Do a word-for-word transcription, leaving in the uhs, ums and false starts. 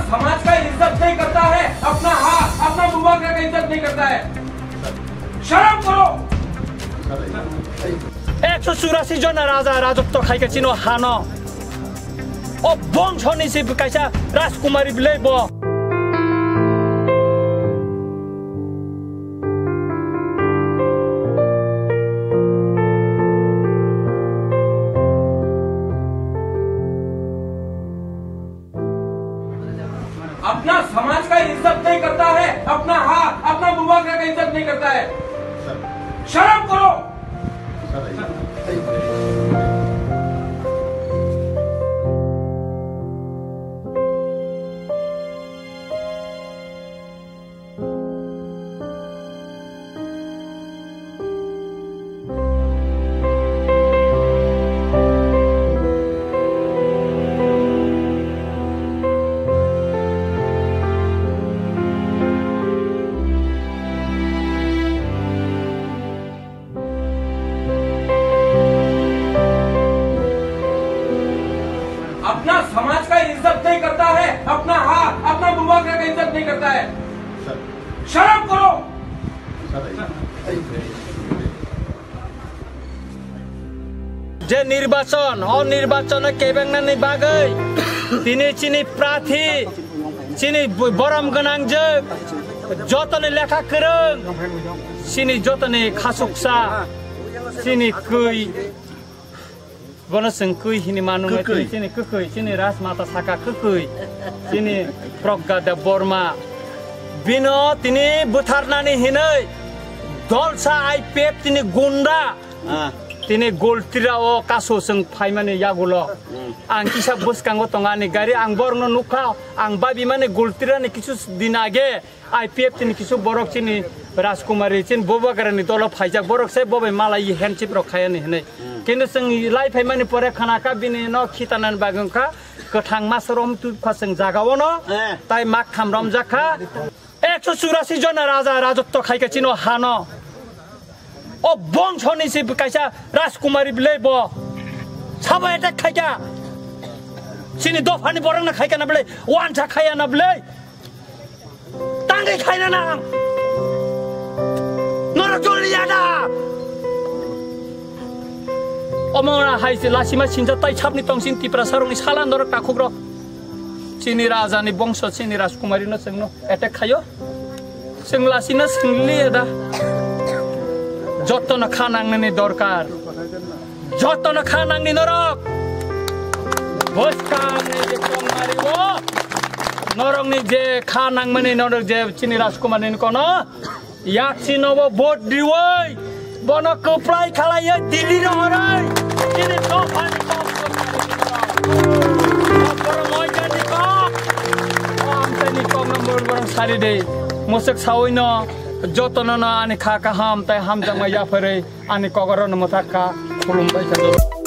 समाज का इज्जत नहीं करता है, अपना हाथ, अपना बुआ का इज्जत नहीं करता है। शर्म करो। Ekso churasi jona raja rajotto khaikha chini o hano. O bongso ni se kaisa Rajkumari bwlai bo. अपना समाज का इज्जत नहीं करता है, अपना हाथ, अपना बुआ का इज्जत नहीं करता है। शर्म करो। अपना समाज का इज्जत नहीं करता है, अपना हाथ, अपना बुआ का इज्जत नहीं करता है। शर्म करो। Je nirbachon, o nirbachon o kebengnani bagwi tini chini prathi, chini borom gwnangjwk, jotoni lekha kwrwng, chini jotoni khasuksa, chini kwi, bono chwng kwi hini manu, kwkwi. Chini kwkwi, chini Rajmata saka kwkwi, chini Pragya Debbarma. Bino tini butharnani hinwi dolsa I P F tini gunda. Ah. Tini Goltira o kaso chwng phaimani yagulo. Hmm. Ang kisa bwskango tongo ani gari, ang borokno nukha, ang babimani Goltirani kisu din age I P F tini kisu borok chini Rajkumari chini Bubagrani dolo phaijak, borok se bobai malai handshake rok khayani hinwi. Hmm. Kintu chwng lai phaimani pore khana kha bini no khitanani bagwi wngkha kwthang masa rom tu kha chwng jaga ono. Eh. Tai mak tham romjak kha. Ekso churasi jona raja rajotto khaikha chini o hano. O bongso ni se kaisa Rajkumari bwlai bo. Sabo attack khaikha. Chini dophani borokno khaikha na bwlai, wansa khaya na bwlai. Tangwi khaina nang. Norok joli ya da. Omo na hai se lasima sinja tai chapni tongsin Tiprasa rokni sala norok takhukrok. Chini raja ni bongso, chini Rajkumari no chwngno attack khayo. Chwng lasina swngliya da. Jotono kha nangnani dorkar. Jotono kha nangni norok. Bwskangni je tongmari o. Norokni je kha nangmani norok je chini Rajkumarni kono. Yaksi nobo vote riwi, bono kwplai khalaiya Delhi rohorwi, chini dophani kok. Borok moijani kok. O amchaini kok no borok borok sari de. Mosok sawi no, jotono no ani kha kaham tai hamjakma yapharwi ani kok oro no mwthak kha. Khulumbai kha.